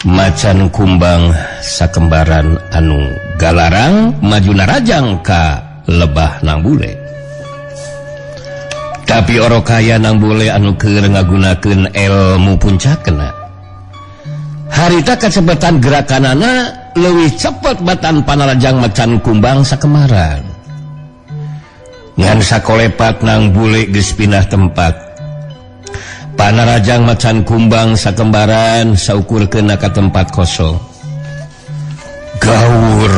Macan kumbang sakembaran anu galarang maju narajang ka lebah nang bule. Tapi orokaya nang bule anu keur ngagunakeun ilmu puncakna. Harita kecepatan gerakanana leuwih cepet batan panarajang macan kumbang sakembaran. Ngan sakolepat nang bule geus pindah tempat. Panarajang macan kumbang sakembaran saukur kena ka tempat kosong. Gaur,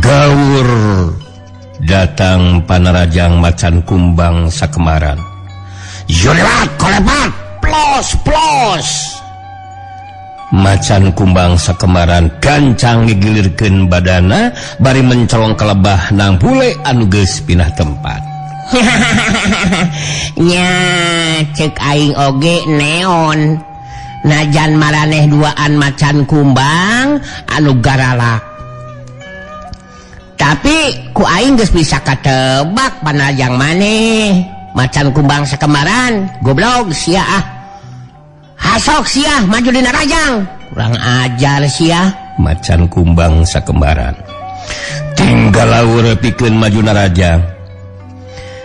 gaur, datang panarajang macan kumbang sakembaran. Yolebat, kolebat, plos, plos. Macan kumbang sakembaran gancang ngigilirkeun badana bari mencolong ka lebah nang bule anu geus pindah tempat. Nya, cek aing oge neon najan maraneh duaan macan kumbang anu garalak, tapi ku aing geus bisa katebak panajang maneh macan kumbang sakembaran. Goblok sia ah, hasok sia maju dina rajang, kurang ajar sia. Macan kumbang sakembaran tinggal laur pikeun maju narajang,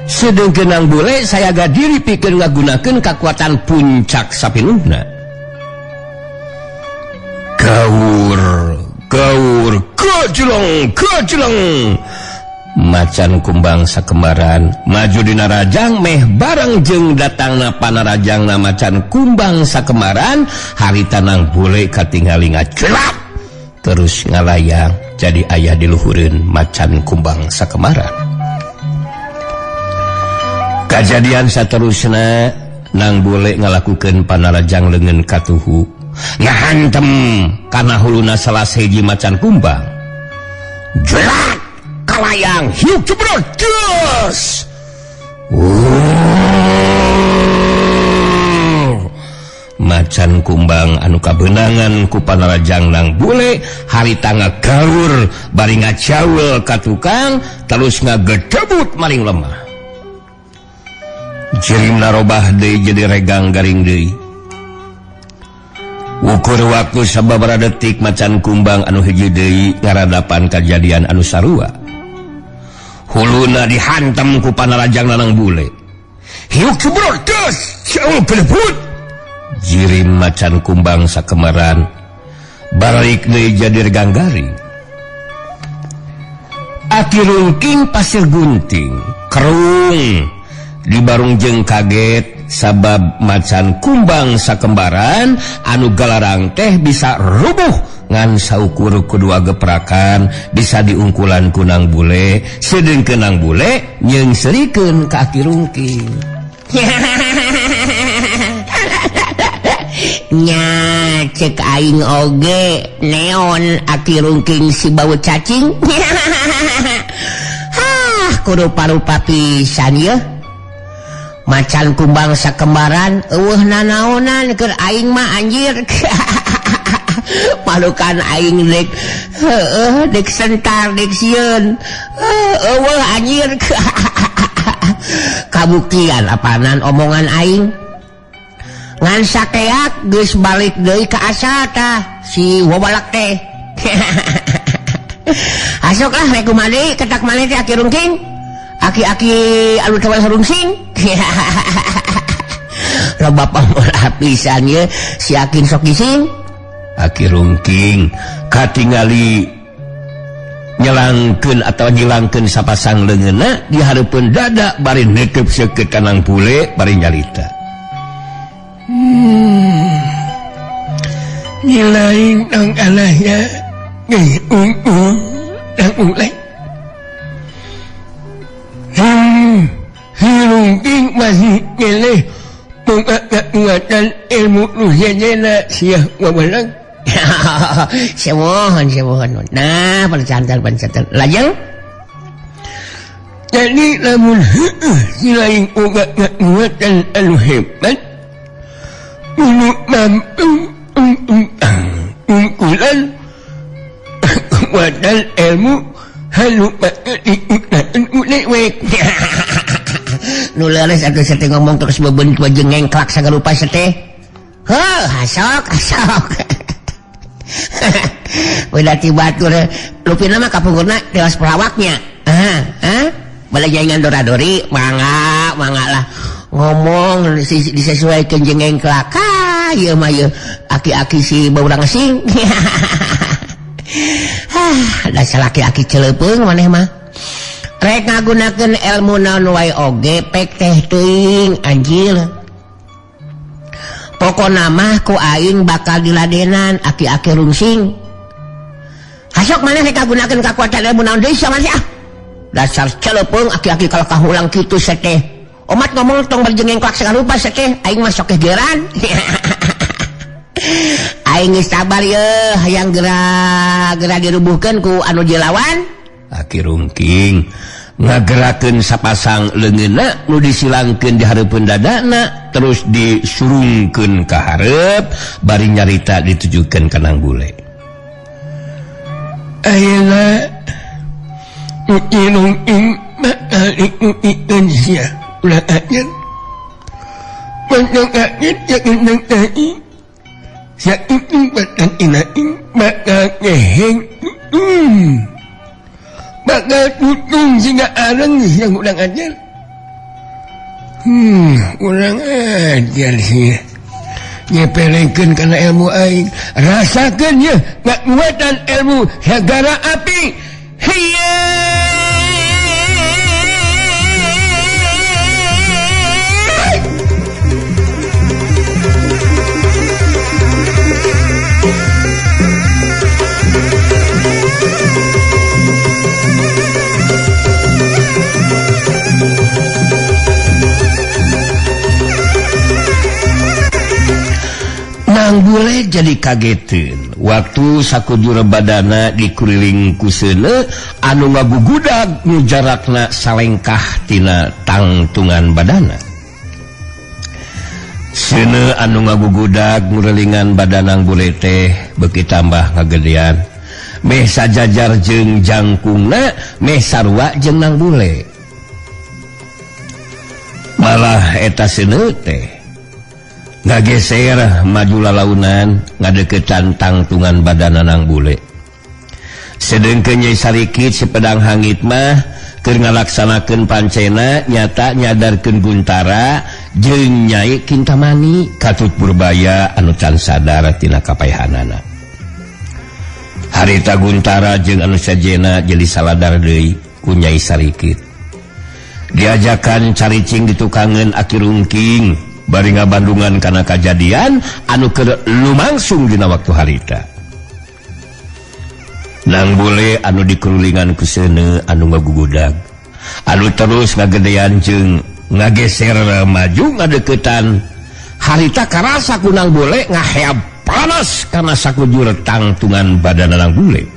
sedengkeun nang bule sayaga diri pikeun ngagunakeun kakuatan puncak sapinuhna. Gaur, gaur, gajleng, gajleng, macan kumbang sakembaran maju dina rajang meh bareng jeung datangna panarajangna macan kumbang sakembaran. Harita nang bule katingali ngacelak terus ngalayang jadi aya di luhureun macan kumbang sakembaran. Kajadian saterusna, nang bule ngalakukeun panarajang leungeun katuhu ngahantem kana huluna salah sahiji macan kumbang. Jelak, kalayang, hiuk, jebrot, des. Macan kumbang anu kabeunangan ku panarajang nang bule harita ngagaur bari ngajaul ka tukang terus ngagedebut maring lemah. Jirimna robah deui jadi regang garing deui. Ukur waktu sababaraha detik, macan kumbang anu hiji deui ngaradapan kajadian anu sarua. Huluna dihantam ku panarajang nang bule. Hiuk, jebrot, des, jauh gelebut. Jirim macan kumbang sakembaran balik deui jadi regang garing. Aki rungking pasir gunting kerung dibarung jeung kaget sabab macan kumbang sakembaran anu galarang teh bisa rubuh ngan saukur kedua geprakan bisa diungkulan ku nang bule, sedengkeun nang bule nyeungseurikeun ka aki rungking. Nya, cek aing oge neon aki rungking si bau cacing. Hah, kudu parupa pisan ye macan kumbang sakembaran, eueuh nanaonan keur aing mah anjir. Malukan aing dek heueuh, dek sentar, dek sieun, eueuh anjir. Kabuktian apanan omongan aing. Ngan sakeak geus balik deui ka asal tah si wabalak teh. Asok lah rek kumaha deui ketak maneh teh, aki rungking, aki-aki anu tewel rungsing. Loba pamolah pisan ye si akin sok gising. Aki rungking katingali nyelangkeun atau nyilangkeun sapasang leungeunna di hareupeun dada bari nekep seukeut ka nang bule bari nyarita. Nilai nang alahnya nang ulai. Hirungking masih ngeleh kekuatan ilmu nuhyeuna sia wawalang. Semohon, semohon. Nah, pencantel, pencantel. Lajeng? Jadi lamun heueuh si lain boga kekuatan anu hebat, kudu mampu ungkulan kekuatan ilmu halu patut digunakan ku dewek. Nu leres atuh sete ngomong terus bebeun jeung ngengklak sagarupa sete. Heuh, hasok, hasok. Beda ti batur lupina mah kapungkurna tewas pelawaknya. Ah, bala jaingan dora-dori mangga mangga lah ngomong disesuaikan jeung engklak. Ah, ieu mah ieu aki-aki si baurang sing. Ah, dasar laki-aki celepeung maneh mah. Rek ngagunakeun ilmu naon wae oge pek teh teuing anjir. Pokona mah ku aing bakal diladenan aki-aki rungsing. Hasok maneh rek ngagunakeun kakuatan ilmu naon deui sia maneh ah. Dasar celepeung aki-aki kalau kahulang kitu seteh. Omat ngomong tong berjengengklak sakarupa seteh, aing mah sok gegeran. Aing geus sabar yeuh hayang gera-gera dirubuhkeun ku anu dilawan. Aki Rungking ngagerakeun sapasang leungeunna nu disilangkeun di hareupeun dadana terus disurungkeun ka hareup bari nyarita ditujukeun ka Nang Bule. Ayeuna Rungking bakal dikutikeun sia ulah aja. Mantap kaget yakin tadi. Sakitu batan inaing bakal ngeheng. Bakal tutung sehingga areng yang kurang ajar. Kurang ajar sih. Nyepelekeun kana ilmu aing. Rasakeun ye ngakuatan ilmu sagara api. Hiya! Nang Bule jadi kagetin waktu sakujur badana dikuriling ku seuneu anu ngagugudag nu jarakna salengkah tina tangtungan badana. Seuneu anu ngagugudag ngurilingan badan Nang Bule teh beuki tambah ngagedean. Meh sajajar jeung jangkungna, meh sarua jeung Nang Bule. Malah eta seuneu teh ngageser maju lalaunan ngadeukeutan tangtungan badana Nang Bule. Sedengkeun Nyai Sarikit si pedang hangit mah keur ngalaksanakeun pancena nyata nyadarkeun Guntara jeung Nyai Kintamani katut Purbaya anu can sadar tina kapaehanana. Harita Guntara jeung anu sajena jadi saladar deui ku Nyai Sarikit. Diajakan caricing ditukangeun Aki Rungking bari ngabandungan kana kajadian anu keur lumangsung dina waktu harita. Nang Bule anu dikerulingan ku seuneu anu ngagugudag, anu terus ngagedean jeung ngageser maju ngadeuketan harita karasa ku Nang Bule ngaheab panas kana sakujur tangtungan badan Nang Bule.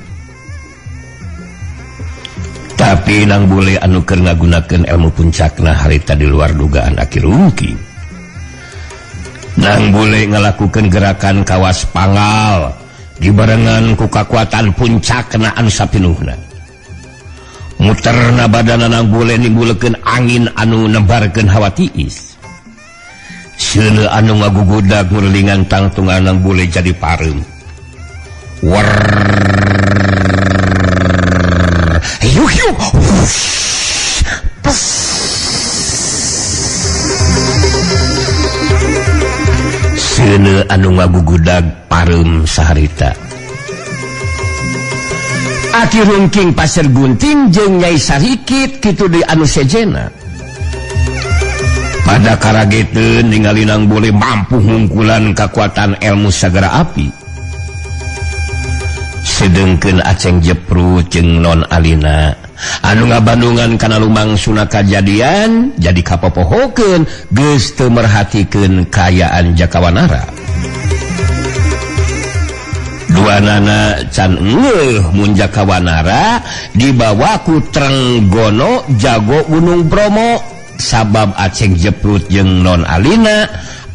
Tapi Nang Bule anu keur ngagunakeun ilmu puncakna harita di luar dugaan Aki Rungking. Nang Bule ngalakukeun gerakan kawas panggal dibarengan ku kakuatan puncakna anu sapinuhna. Muterna badana Nang Bule nimbulkeun angin anu nebarkeun hawa tiis. Seuneu anu ngagugudag ngurilingan tangtungan Nang Bule jadi pareum. Wer hiu hiu. Pes. Seuneu anu ngagugudag pareum saharita. Aki Rungking Pasir Gunting jeung Nyai Sarikit kitu deui anu sejena. Pada karageteun ningali Nang Bule mampu ngungkulan kakuatan ilmu sagara api. Sedengkeun Aceng Jeprut jeung Non Alina anu ngabandungan kana lumangsuna kajadian jadi kapopohokeun geus teu merhatikeun kaayaan Jakawanara. Duanana can engeuh mun Jakawanara dibawa ku Trenggono jago Gunung Bromo sabab Aceng Jeprut jeung Non Alina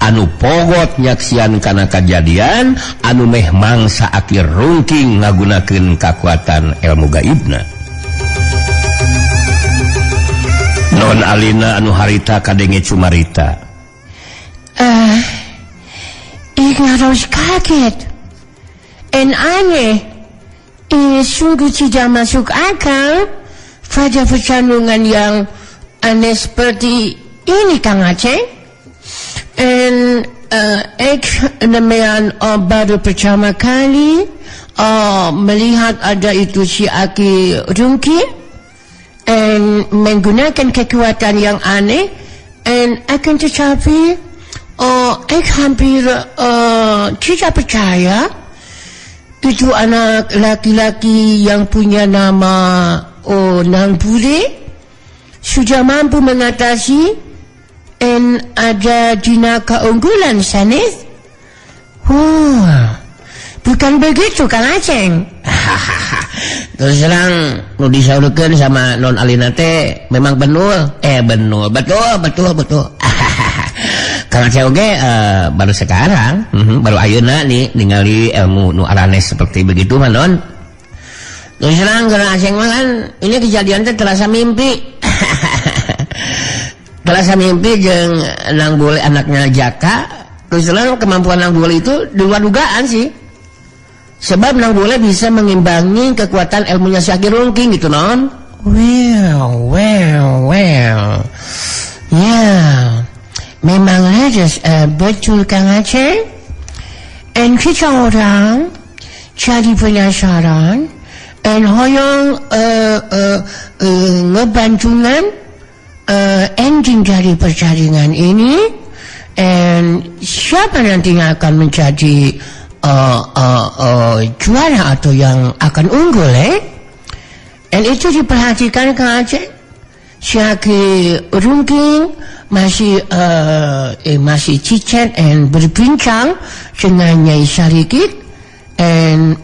anu pogot nyaksian kana kajadian anu meh mangsa Aki Rungking ngagunakeun kakuatan ilmu gaibna. Non Alina anu harita kadenge cumarita. Ih ngaros kaget. And aneh, ini sungguh tidak masuk akal pada pertarungan yang aneh seperti ini, Kang Aceh. And ik demian baru pertama kali melihat ada itu si Aki Rungking and menggunakan kekuatan yang aneh, and akan tetapi ik hampir tidak percaya itu anak laki-laki yang punya nama Nang Bule sudah mampu mengatasi and ada dina keunggulan sanes. Wah, bukan begitu, Kang Aceng? Terus terang nu disaurkeun sama Non Alina teh memang benul, benul, betul betul betul. Kang Aceng oge baru sekarang, baru ayeuna nih ningali ilmu nu aranes seperti begitu mah, Non. Terus terang Kang Aceng mah kan ini kejadian teh terasa mimpi. Terasa mimpi jeung Nang Bule anaknya Jaka. Terus terang kemampuan Nang Bule itu di luar dugaan sih. Sebab Nang Bule bisa mengimbangi kekuatan ilmunya si Aki Rungking gitu, Non. Well, well, well. Ya, memang aja betul, Kang Aceh. And kita orang jadi penasaran and hoyong ngebantungan ending dari pertandingan ini and siapa nantinya akan menjadi juara atau yang akan unggul eh? And itu diperhatikan, Kang Aceh. Si Aki Rungking masih chit-chat and berbincang dengan Nyai Sarikit and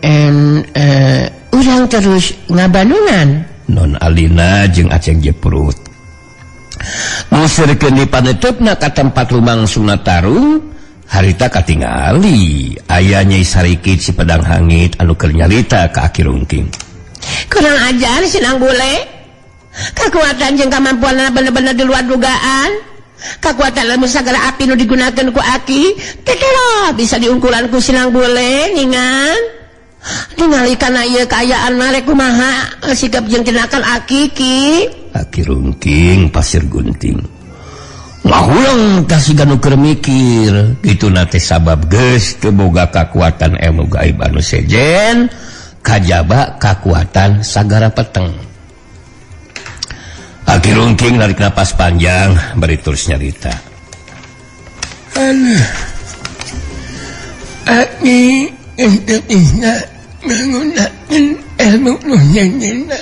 urang terus ngabanungan. Non Alina jeung Aceng Jeprut musurkeun di paneuteup ka tempat lumangsungna tarung harita katingali aya Nyai Sarikit si pedang hangit anu keur nyarita ka Aki Rungking. Kurang ajar si Nang Bule. Kekuatan jeung kemampuan bener-bener di luar dugaan. Kekuatan ilmu segala api nu digunakan ku Aki teteh bisa diungkulan ku si Nang Bule ningan. Ningali kana ieu kaayaan mah rek kumaha sikap jeung tindakan Aki, Ki? Aki Rungking pasir gunting ngahulang kasiga nu keur mikir kitu na teh sabab geus teu boga kakuatan ilmu gaib anu sejen kajaba kakuatan sagara peteng. Aki Rungking narik napas panjang bari terus nyarita. Aduh. Aki geus bisa menggunakan ilmu nu sejenna.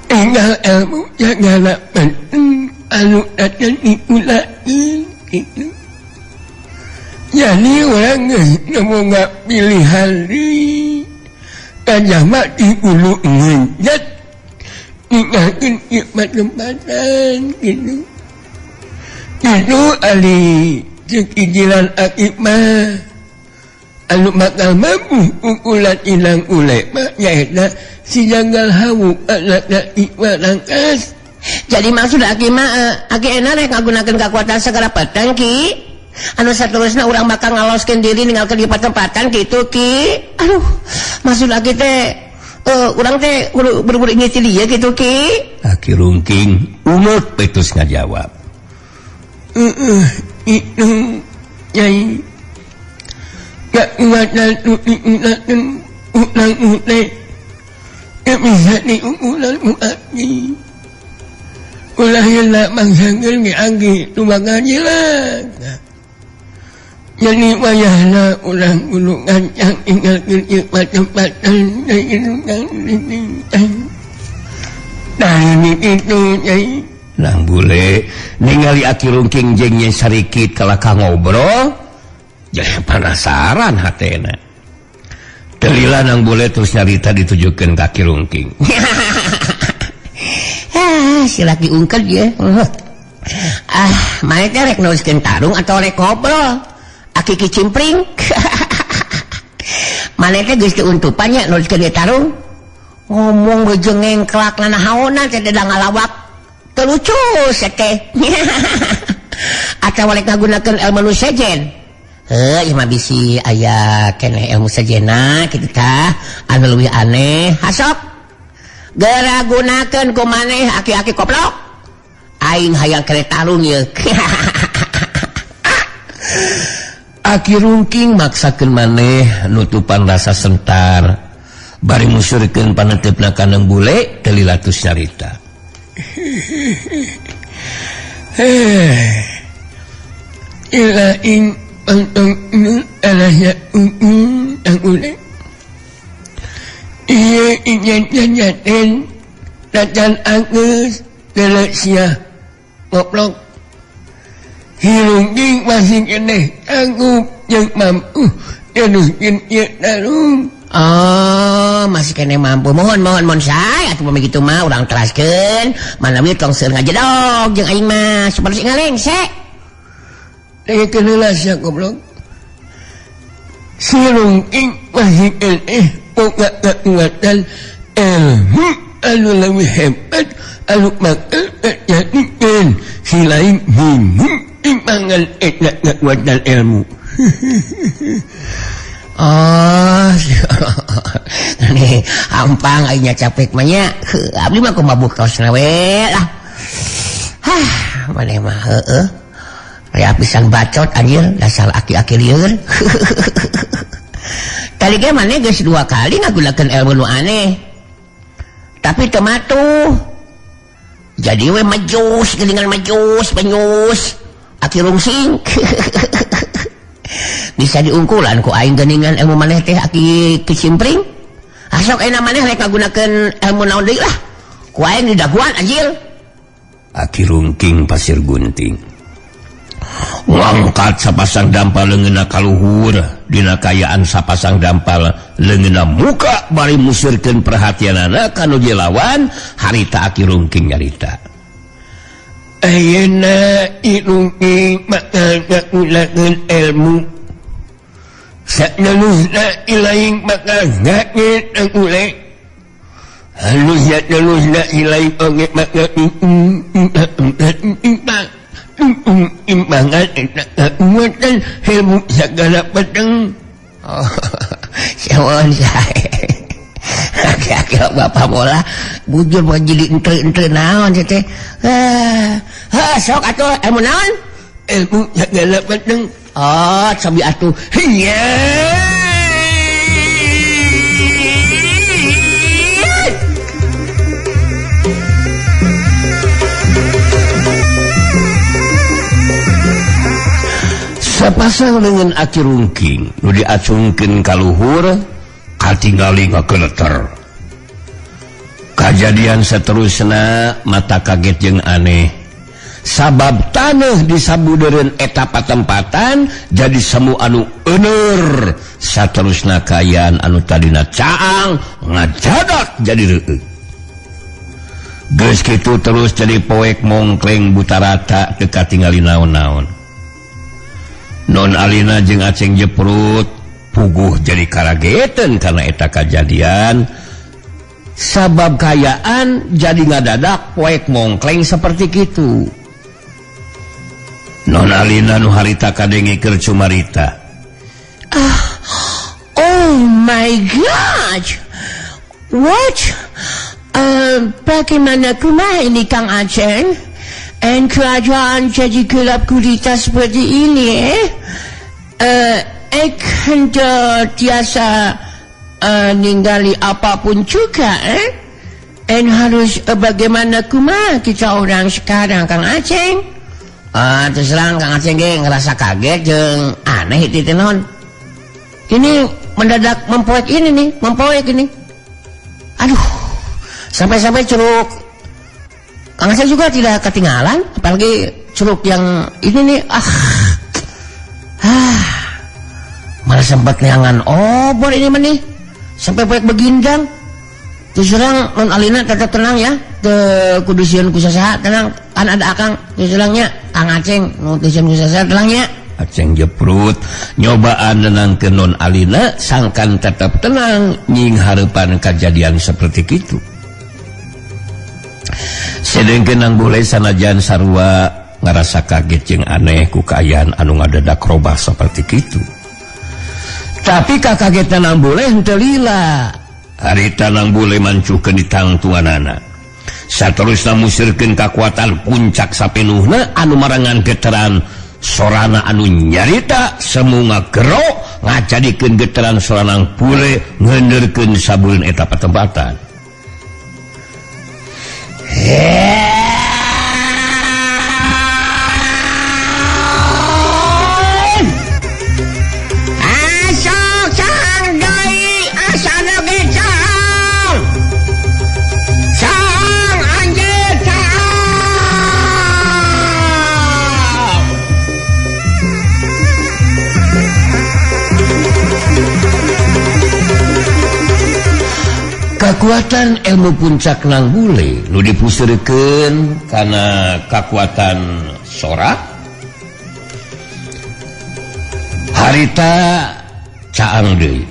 Enggal ilmu segala peteng anu datang diulakeun gitu. Jadi urang geus teu boga pilihan deui. Kajaba ti ulu ngeunjat ninggalkeun ieu patempatan gitu. Itu ali ceuk ijilan aki mah anu bakal mampu ukulan inang ule mah nyaeta si Janggal Hawu anakna Ki Warangkas. Jadi maksud Aki mah Aki enak rek ngagunakeun kekuatan segala peteng, Ki? Anu saterusna urang bakal ngaloskeun diri ninggalkeun di patempatan gitu, Ki? Aduh, maksud Aki teh urang teh kudu buru-buru ngiti dia gitu, Ki? Aki Rungking unut terus ngajawab. Heeh, itu nyai kekuatan nu digunakeun urang ule teu bisa diukuran ku aki. Ulah heula mangsakeun ge aki nu bakal cilaka. Jadi wayahna urang kudu ngancang ninggalkeun ieu patempatan Nah, itu nyai. Nang Bule ningali Aki Rungking jeung Nyai Sarikit kalakah ngobrol jadi penasaran hatena. Teu lila Nang Bule terus nyarita ditujukeun ka Aki Rungking. Ah, si laki ungked ya. Ah, maneh teh rek neruskeun tarung atau rek ngobrol? Aki kicimpring. Maneh teh geus teu untupan nya neruskeun ieu tarung. Ngomong beujeung ngengklak nanahaonan teh da ngalawak. Teu lucu sia teh. Atawa rek ngagunakeun ilmu nu sejen. Heuh, ieu mah bisi aya keneh ilmu sejenna kitu tah anu leuwih aneh. Hasok. Geura gunakeun ku maneh aki-aki koplok. Aing hayang kene tarung ieu. Aki Rungking maksakeun maneh nutupan rasa sentar. Bari musurkeun paneuteup kaneng bule teu lilatus nyarita. Ilaing Oh, masih kene mampu. Mohon mohon mohon saya atuh begitu mah urang teraskeun. Manawi tong seueur ngajedog jeung aing mah supaya ngalengse. Dengekeun heula sia goblok. Si Rungking masih keneh boga kekuatan ilmu anu leuwih hebat anu bakal kajadikeun si lain bingung timbangan eta kekuatan ilmu. Oh, nih hampang aingnya capek mah nya. Abdi mah kumaha buktosna we lah. Hah, maneh mah heueuh. Rea pisan bacot anjir, dasar aki-aki lieur. Tadi ge maneh geus 2 kali ngagunakeun ilmu nu aneh. Tapi teu matuh. Jadi we majus geuningan majus, penyus. Aki rungsing. Bisa diungkulan ku aing geuningan ilmu maneh teh aki kicimpring. Asok ayeuna maneh rek ngagunakeun ilmu naon deui lah. Ku aing didaguan anjir. Aki Rungking pasir gunting. Ngangkat sapasang dampal leungeunna ka luhur, dina kayaan sapasang dampal leungeunna muka bari musirkeun perhatianana ka nu lawan harita Aki Rungking nyarita. Ayeuna Rungking bakal ngagunakeun ilmu. Saknalusna ilaing bakal ngaget angule. Halus saknalusna ilaing oge bakal imbangan eta kekuatan ilmu sagala peteng. Oh, siawan sae. Aki-aki bapak bola bujur bukan jadi ente-ente naon teh. Heh, sok atuh ilmu naon? Ilmu sagala peteng. Oh, sabi atuh. Hiya. Sapasang dengan Aki Rungking nu diacungkeun ka luhur katingali ngageleter. Kajadian seterusna mata kaget jeung aneh. Sabab taneuh disabudeureun eta patempatan jadi semu anu euneur. Saterusna kaayaan anu tadina caang ngajadak jadi reueut. Geus kitu terus jadi poek mongkleng buta rata teu katingali naon-naon. Non Alina jeung Aceng Jeprut puguh jadi karagetan karena eta kajadian. Sabab kayaan jadi ngadadak poek mongkleng seperti kitu. Non Alina nu harita kadenge keur cumarita. Oh my God. What? Bagaimana kumaha ini Kang Aceng? And keadaan jadi gelap gulita seperti ini, eh? Tiasa ninggali apapun juga, eh? And harus bagaimana kumaha kita orang sekarang, Kang Aceng? Terus terang Kang Aceng ge ngerasa kaget jeung aneh itu teh naon. Ini mendadak mempoek ini nih, mempoek ini. Aduh, sampai-sampai curug Kang Aceng juga tidak ketinggalan, apalagi curug yang ini nih. Malah sempat neangan obor ini mah nih, sampai poek begindang. Terus terang Non Alina tetap tenang ya, te kudu sieun ku sasaha tenang, kan ada Akang. Terus terangnya Kang Aceng nu teu sieun ku sasaha tenangnya. Aceng Jeprut nyobaan nenangkeun Non Alina sangkan tetap tenang nying hareupan kajadian seperti kitu. Sedengkeun nang bule sanajan sarua Ngarasa kaget jeung aneh ku kaayaan anu ngadadak robah seperti kitu. Tapi kakagetan Nang Bule henteu lila. Harita Nang Bule mancuhkeun ditangtunganana. Saterusna musirkeun kakuatan puncak sapenuhna anu marangan getaran sorana anu nyarita semunga gero ngajadikeun getaran sorana Nang Bule ngeundeurkeun sabuleun eta patempatan. Asok cang deui asana ge cang. Cang anjeun cang. Kakuatan ilmu puncak Nang Bule nu dipusirkeun kana kakuatan sora harita caang deui.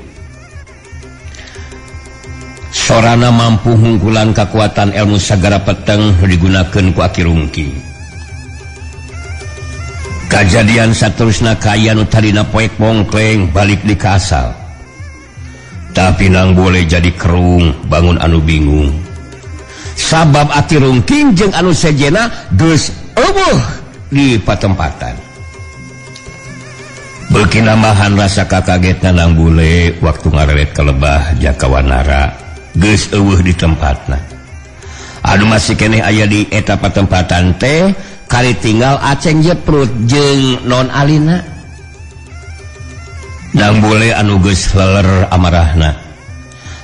Sorana mampu hungkulan kakuatan ilmu sagara peteng nu digunakeun ku Aki Rungking. Kajadian saterusna kaayaan nu tadina poek mongkleng balik di ka asal. Tapi Nang Bule jadi kerung bangun anu bingung. Sabab Aki Rungking jeung anu sejena geus eueuh di patempatan. Beuki nambahan rasa kakagetna Nang Bule waktu ngarelet ka lebah Jakawanara geus eueuh di tempatna. Anu masih keneh aya di eta patempatan teh kali tinggal Aceng Jeprut jeung Non Alina. Nang Bule anu geus leler amarahna.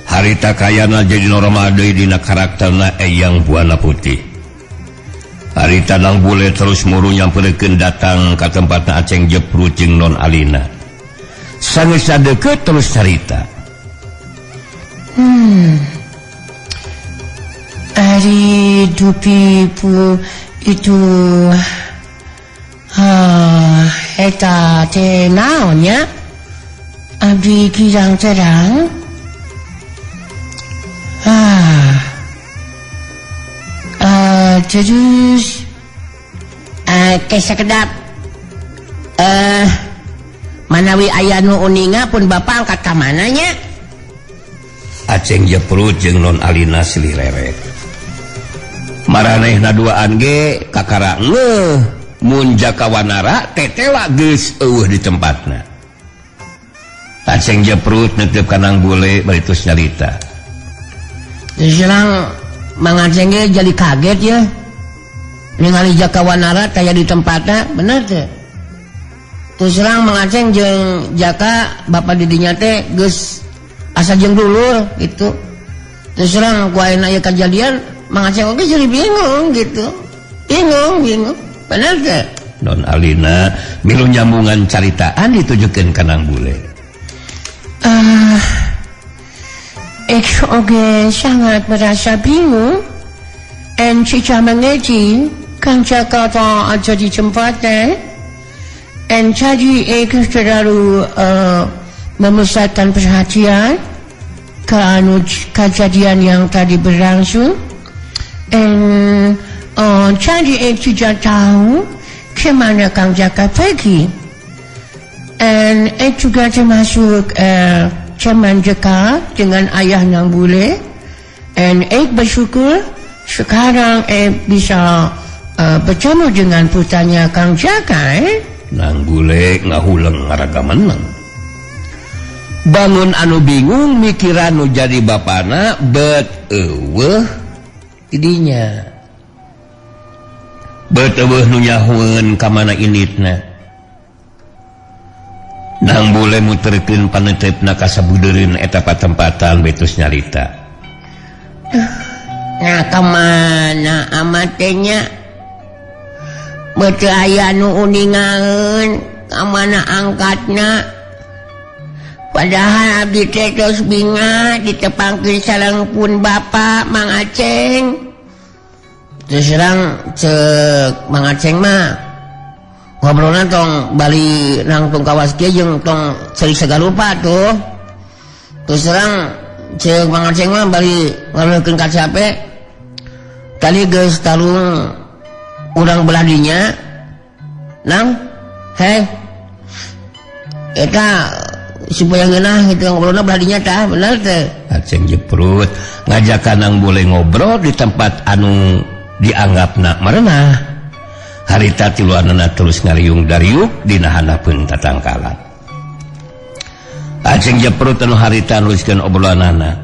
Harita kayana jadi normal deui dina karakterna Eyang Buana Putih. Harita Nang Bule terus muru nyamperkeun datang ka tempatna Aceng Jeprut jeung Non Alina. Sanggeus sadeukeut terus carita. Ari dupi pu itu eta teh naon nya? Abdi kirang terang. Terus Ke sakedap. Manawi aya nu uninga pun bapak angkat ka mana nya? Aceng Jeprut jeung Non Alina silih rerek. Maranehna duaan ge kakara ngeuh mun Jakawanara tetela geus eueuh di tempatna. Aceng Jeprut netep ka Nang Bule bari terus nyarita. Serang Mang Aceng ge jadi kaget ya. Ningali Jakawanara taya di tempatna, bener teh. Terus serang Mang Aceng jeung Jaka bapak didinya teh geus asa jeung dulur gitu. Terus serang ku ayeuna aya kajadian Mang Aceng oge jadi bingung gitu. Bingung, bingung. Bener teh. Non Alina milu nyambungan caritaan ditujukeun ka Nang Bule. Ik oge sangat merasa bingung. En Cica mengerti Kang Jaka tak ada di tempatnya. En jadi ik terlalu memusatkan perhatian ke anu kejadian yang tadi berlangsung. En jadi ik tidak tahu kemana Kang Jaka pergi. En ik juga termasuk teman dekat dengan ayah Nang Bule. En ik bersyukur sekarang ik bisa bertemu dengan putranya Kang Jaka. Nang Bule ngahuleng ngaraga menang. Bangun anu bingung mikiran nu jadi bapana bet eueuh tidinya. Bet eueuh nu nyahueun ka mana inditna. Nang Bule muterkeun panetepna ka sabudeureun eta patempatan betus nyarita. Nah, kamana amatenya? Beuteung aya nu uningaeun ka mana angkatna? Padahal abdi teh tos bingah ditepangkeun sareng pun bapa Mang Aceng. Terus serang ceuk Mang Aceng mah ngobrolna tong bali nangtung kawas kieu jeung tong ceuri sagarupa tuh. Terus serang ceuk Mang Aceng mah bali ngaleukeun ka cape. Tadi geus tarung urang belah dinya. Nang heh eta supaya ngeunah gitu ngobrolna belah dinya tah bener teh. Aceng Jeprut ngajakan Nang Bule ngobrol di tempat anu dianggapna merenah. Harita tiluanana terus ngariung dariuk dina handapeun tatangkalan. Aceng Jeprut anu harita neruskeun obrolanana.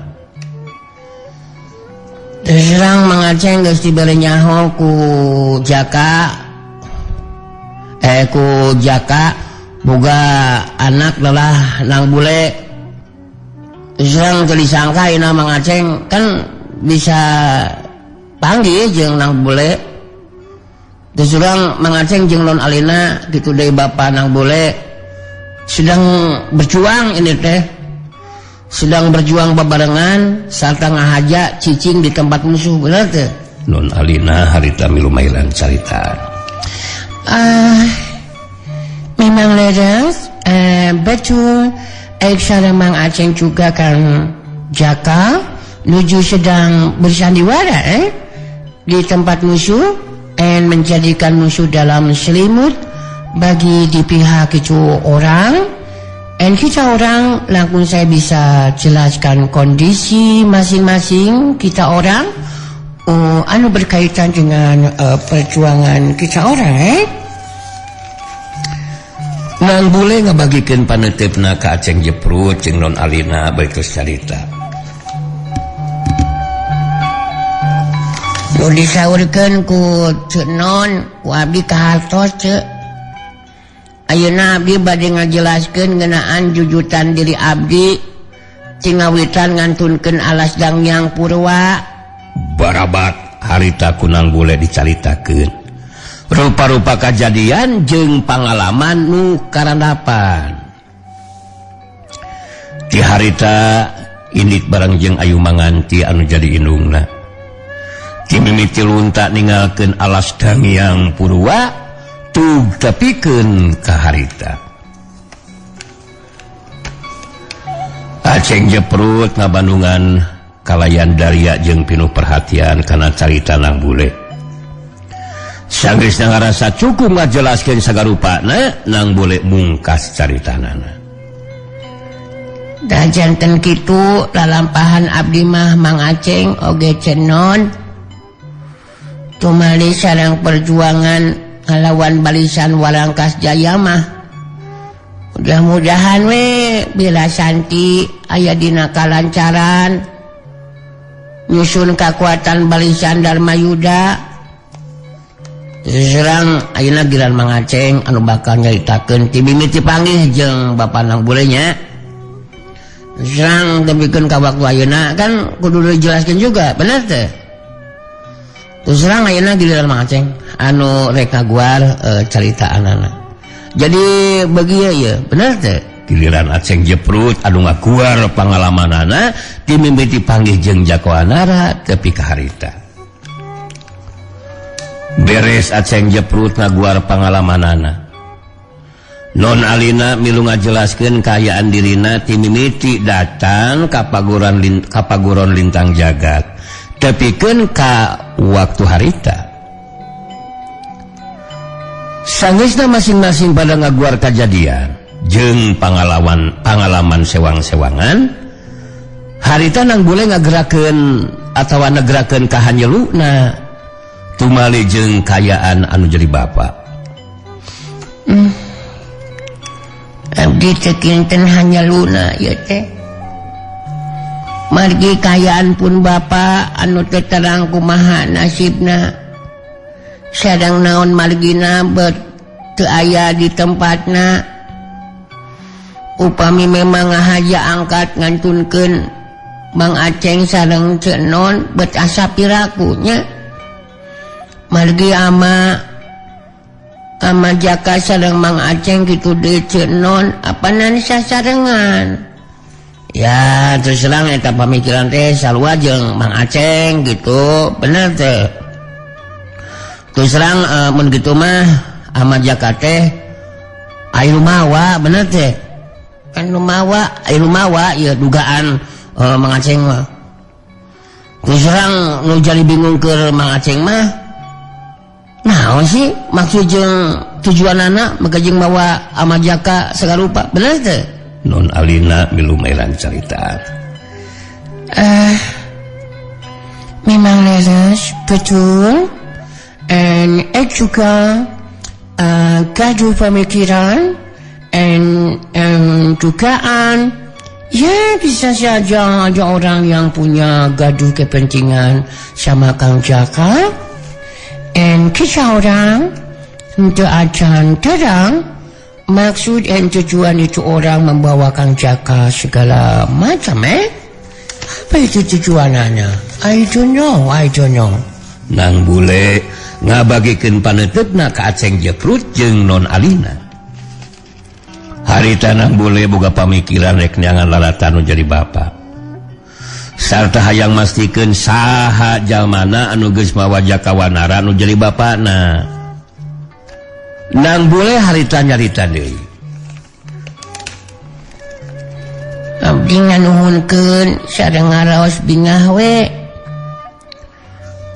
Terus Mang Aceng geus dibere nyaho ku Jaka ku Jaka boga anak lelah Nang Bule. Terus teu disangka ayeuna Mang Aceng kan bisa panggih jeung Nang Bule. Terus Mang Aceng jeung Non Alina kitu deui bapa Nang Bule sedang berjuang ini teh. Sedang berjuang babarengan sarta ngahaja cicing di tempat musuh bener teh. Non Alina harita milu mailan carita. Memang leres, betul. Sareng Mang Aceng juga kan Jaka nuju sedang bersandiwara di tempat musuh and menjadikan musuh dalam selimut bagi di pihak itu orang. And kita orang langsung saya bisa jelaskan kondisi masing-masing kita orang anu berkaitan dengan perjuangan kita orang. Nang Bule ngabagikeun paneuteup ka Aceng Jeprut jeung Non Alina bari terus carita. Nu disaurkeun ku Ceu Non ku abdi kahartos Ceu. Ayeuna abdi bade ngajelaskeun ngeunaan jujutan diri abdi cingawitan ngantunkeun alas Dangyang Purwa. Barabat harita ku Nang Bule dicaritakeun. Rupa-rupa kajadian jeung pangalaman nu karandapan. Ti harita indit bareng jeung Ayu Manganti anu jadi indungna. Ti mimiti lunta ninggalkeun alas Dangyang Purwa tug tepikeun ka harita. Aceng Jeprut ngabandungan kalayan daria jeung pinuh perhatian kana carita Nang Bule. Sanggeusna ngarasa cukup ngajelaskeun sagarupana, Nang Bule mungkas caritanana. Da janten kitu lalampahan abdi mah Mang Aceng oge Cenon. Tumali sareng perjuangan ngalawan barisan Warangkas Jaya mah. Mudah-mudahan we bila Santi aya dina kalancaran nyusun kakuatan barisan Dharma Yuda. Serang ayeuna giliran Mang Aceng anu bakal nyaritakeun ti mimiti panggih jeung bapa Nang Bule nya. Serang tepikeun ka waktu ayeuna kan kudu dijelaskeun juga, bener teh? Terus serang ayeuna giliran Mang Aceng anu rek ngaguar caritaanana. Jadi bagi ya bener teh? Giliran Aceng Jeprut anu ngaguar pangalamanana ti mimiti panggih jeung Jakoanara tepi ka harita. Beres Aceng Jeprut ngaguar pangalamanana. Non Alina milu ngajelaskeun kaayaan dirina ti mimiti datang ka paguron Lintang Jagat tepikeun ka waktu harita. Sanggeusna masing-masing pada ngaguar kajadian jeung pangalaman sewang-sewangan, harita Nang Bule ngagerakeun atawa negerakeun ka hanyeluna tumali jeung kayaan anu jadi bapa. Abdi teu kinten hanyeluna ieu teh. Margi kayaan pun bapa anu teu terang kumaha nasibna. Sadang naon margina bet teu aya di tempatna. Upami memang ngahaja angkat ngantunkeun Mang Aceng sareng Ceu Non bet asa pirakunya. Margi ama Jaka sareng Mang Aceng kitu deui Ceu Non apanan sasarengan. Ya terus terang eta pamikiran teh sarua jeung Mang Aceng gitu, bener teh. Terus terang mun kitu mah ama Jaka teh aya nu mawa, bener teh. Kan nu mawa, aya nu mawa ieu dugaan Mang Aceng mah. Terus terang nu jadi bingung keur Mang Aceng mah naon sih maksud jeung Tujuan anak megajeng mawa Ahmad Jaka segala rupa, bener teh? Non Alina milu mailan carita. Memang leres, betul. And juga gaduh pemikiran and dugaan. Ya, bisa saja ada orang yang punya gaduh kepentingan sama Kang Jaka. And kisah orang untuk acan terang maksud dan tujuan itu orang membawa Kang Jaka segala macam. Apa itu tujuannya? I don't know, I don't know. Nang bule ngabagikeun paneuteup ka Aceng Jeprut jeung Non Alina. Harita Nang bule boga pamikiran rek neangan lalatan nu jadi bapa. Sarta hayang mastikeun saha jalmana anu geus mawa Jaka Wanara nu jadi bapana. Nang bule harita nyarita deui. Abdi nganuhunkeun sareng ngaraos bingah we.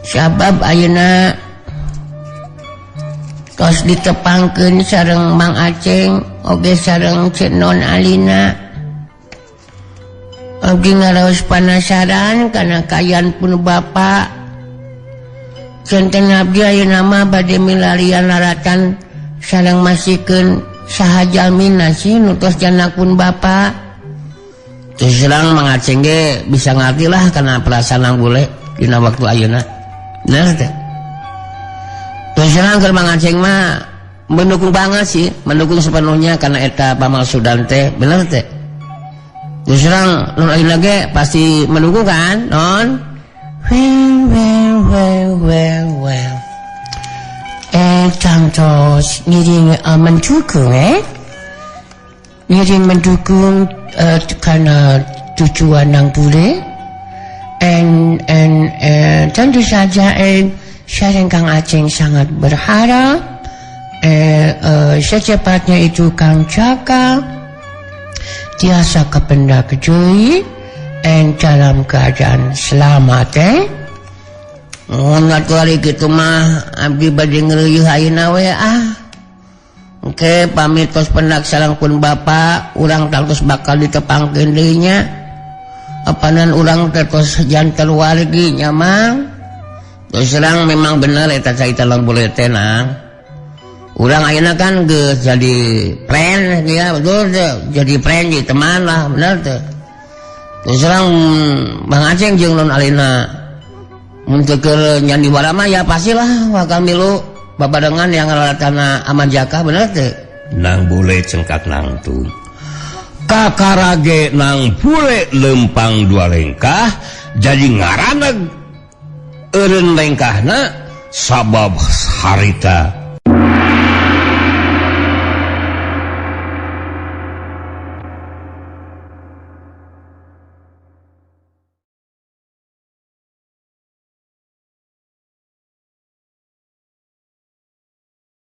Sabab ayeuna tos ditepangkeun sareng Mang Aceng oge sareng Ceu Non Alina. Abdi ngaraos panasaran kana kaayaan pun bapa. Janten abdi ayeuna mah bade milarian laratan sareng masikeun saha jalmina sih nu tos janak pun bapa. Terus terang Mang Aceng ge bisa ngerti lah kana perasaan Nang bule dina waktu ayeuna. Bener teh? Terus terang keur Mang Aceng mah mendukung banget sih, mendukung sepenuhnya karena eta pamaksudan teh, bener teh? Terus terang Non Alina ge pasti mendukung kan, Non? Well, well, well, well, well. Tangtos ngiring mendukung Ngiring mendukung karena tujuan Nang bule. And tentu saja sareng Kang Aceng sangat berharap secepatnya itu Kang Jaka tiasa kependak deui and dalam keadaan selamat. Mun atuh ari kitu mah abdi bade ngreuyeuh ayeuna we ah. Oke, pamit tos pendak sareng pun bapa, urang tangtos bakal ditepangkeun deui nya. Apanan urang teh tos janten wargi nya Mang. Terus terang memang bener eta carita Nang bule teh Nang. Urang ayeuna kan geus jadi friend ya, betul teh. Jadi friend, jadi teman lah, bener teh. Terus terang Bang Aceng jeung Non Alina mun teu keur nyandiwara mah ya pastilah bakal milu babarengan yang ngalaratana Ahmad Jaka, bener teh? Nang bule cengkat nangtung. Kakarage Nang bule lempang dua lengkah jadi ngaraneg eureun lengkahna sabab harita.